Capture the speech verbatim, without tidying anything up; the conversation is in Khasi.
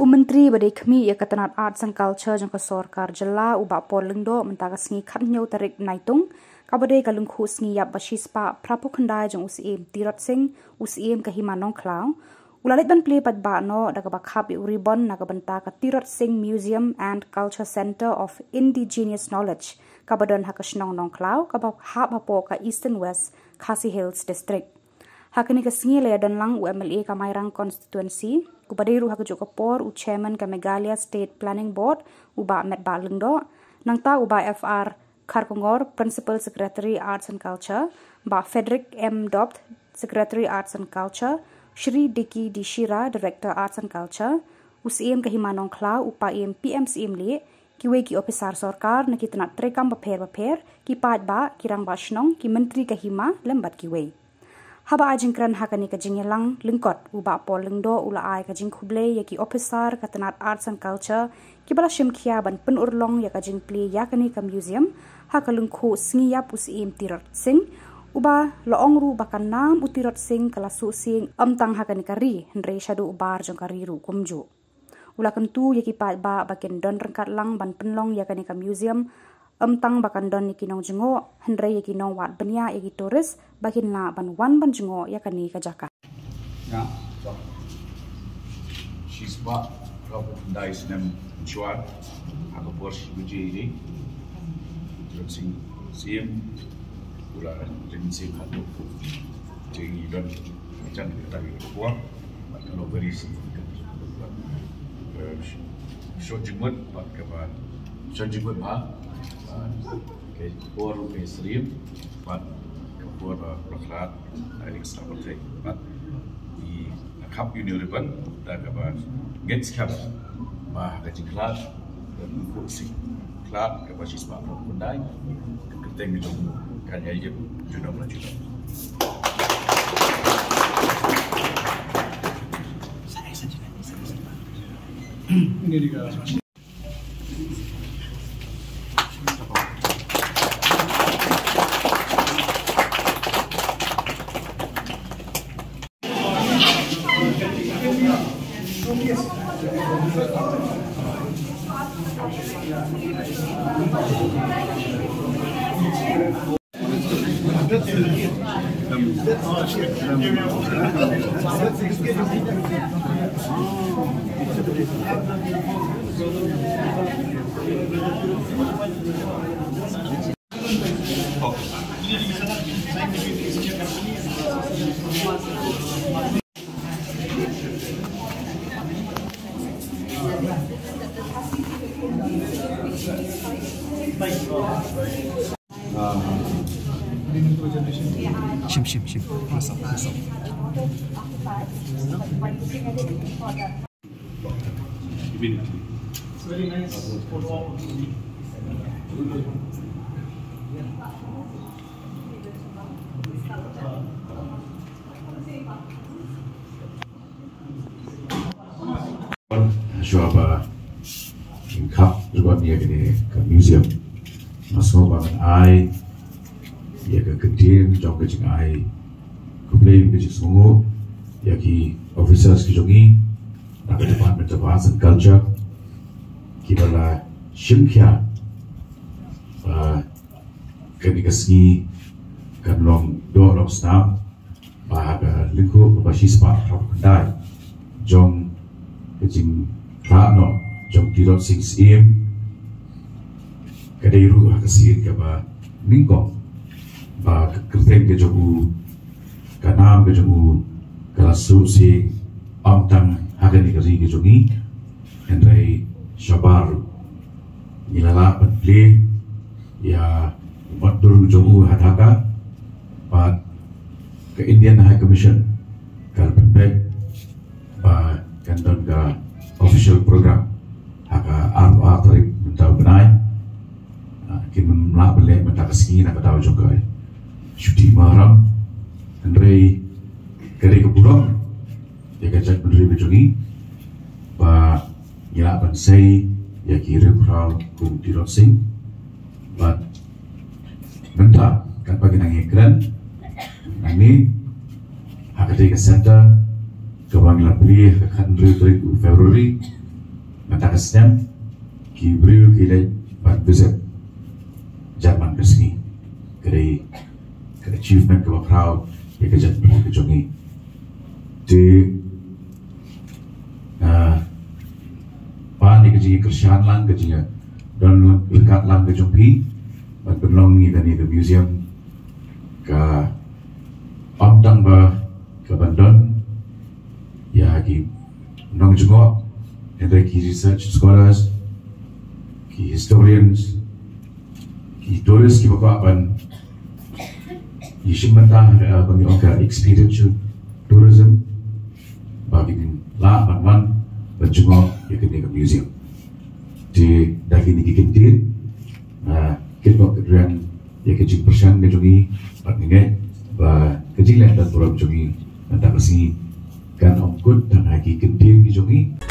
U Myntri ba dei khmih ïa ka tnat Arts and Culture jong ka sorkar jylla, u Bah Paul Lyngdoh, mynta ka sngi khathynñiew tarik Naitung, kaba dei ka lyngkhuh sngi ïap ba shispah phraphew khyndai jong u Syiem Tirot Sing, u Syiem ka Hima Nongkhlaw, u la leit ban plie paidbah noh da kaba khap ïa u ribbon na ka bynta ka Tirot Sing Museum and Culture Centre of Indigenous Knowledge, kaba don ha ka shnong Nongkhlaw, kaba hap hapoh ka Eastern West Khasi Hills District. Ha kane ka sngi la ïadon lang u M L A ka Mairang Constituency, uba dei ruh ha kajuh ka por u Chairman ka Meghalaya State Planning Board, u Bah Metbah Lyngdoh, nangta u Bah F R Kharkongor, Principal Secretary Arts and Culture, Bah Frederick M Dopt, Secretary Arts and Culture, Shri Dicky D Shira, Director Arts and Culture, u Syiem ka Hima Nongkhlaw, u Paiem P M Syiemlieh, kiwei ki ophisar sorkar na ki tnat treikam bapher bapher, ki paidbah, ki rangbah shnong, ki myntri ka hima, lem bad kiwei. Haba ai jingkren ha kane ka jingïalang lyngkot, u Bah Paul Lyngdoh u la ai ka jingkhublei ïa ki ophisar ka tnat Arts and Culture kiba la shim khia ban pynurlong ïa ka jingplie ïa kane ka museum ha ka lyngkhuh sngi ïap u Syiem Tirot Sing, uba la ong ruh ba ka nam u Tirot Sing ka la suh sieng ym tang ha kane ka ri, hynrei shaduh u bar jong ka ri ruh kumjuh. U la kyntu ïa ki paidbah ba kin don ryngkat lang ban pynlong ïa kane ka museum, ym tang ba kan don ïa ki nongjngoh, hynrei ïa ki nongwad bniah, ïa ki tourist, ba kin lah ban wan ban jngoh ïa kane ka jaka. Nga, shispah phraphew khyndai snem mynshuwa, ha ka por shi baje ïa, Tirot Sing Syiem u la rim sien haduh jingïadon jan ka tang ka por, bad ka long very significant. Bad, eh, shong jingmut bad kaba shong jingmut bha, bad ka por ka syriem bad ka por ba la khlad, eh, extra birthday bad i khap ïa une u ribbon da kaba ngeit skhem ba ha ka jingkhlad ka lyngkhuh sngi khlad kaba shispah phraphew khyndai, ka kyrteng jong u kan ïaid junom la junom. Shim, shim, shim. Close up, close up. Shuwa ba kin khap jubab ïa kane ka museum, nga sngew ba ngan ai ïa ka ktien jong ka jingai khublei ka jingsngewnguh ïa ki officers ki jong ngi na ka Department of Arts and Culture kiba la shim khia ba kane ka sngi kan long doh long snam, ba ha ka lyngkhuh kaba shispah phraphew khyndai jong ka jingkhlad noh jong Tirot Sing Syiem, ka dei ruh ha ka sien kaba nyngkong ba ka kyrteng ka jong u, ka nam ka jong u ka la suh sieng ym tang ha kane ka ri ka jong ngi, hynrei shabar ruh. Ngi la lah ban plie ïa u mot dur jong u ha Dhaka, bad ka Indian High Commission ka la pynbeit ba kan don ka official program ha ka arphew ar tarik mynta u bnai. Ah, kin ym lah ban leh mynta ka sngi na ka daw jong ka shuti Muharram. Hynrei ka dei ka burom ïa ka jaitbynriew ka jong ngi ba ngi lah ban sei ïa ki riewkhraw kum Tirot Sing. Bad mynta katba ngi nang ïakren nangne ha katei ka centre kaba ngi la plie ha ka khathynriew tarik u February, Mynta ka snem ki briew ki leit ban visit jan man ka sngi. Ka dei ka achievement kaba proud ïa ka jaitbynriew ka jong ngi. Te ah, ban ïa ka jingïakyrshan lang, ka jingïadon lang, ryngkat lang ka jong phi ban pynlong ïa kane ka museum ka ym tang ba ka ban don ïa ki nongjngoh, hynrei ki research scholars, ki historians, ki tourist kiba kwah ban ïashim bynta, eh, ban ïoh ka experiential tourism, ba kin lah ban wan ban jngoh ïa kane ka museum. Te da kine ki kyntien, ah, kit bok kit rang ïa ka jingpyrshang ka jong ngi, bad nga ngeit ba ka jingleh don burom jong ngi mynta ka sngi kan ym kut tang ha ki kyntien ki jong ngi.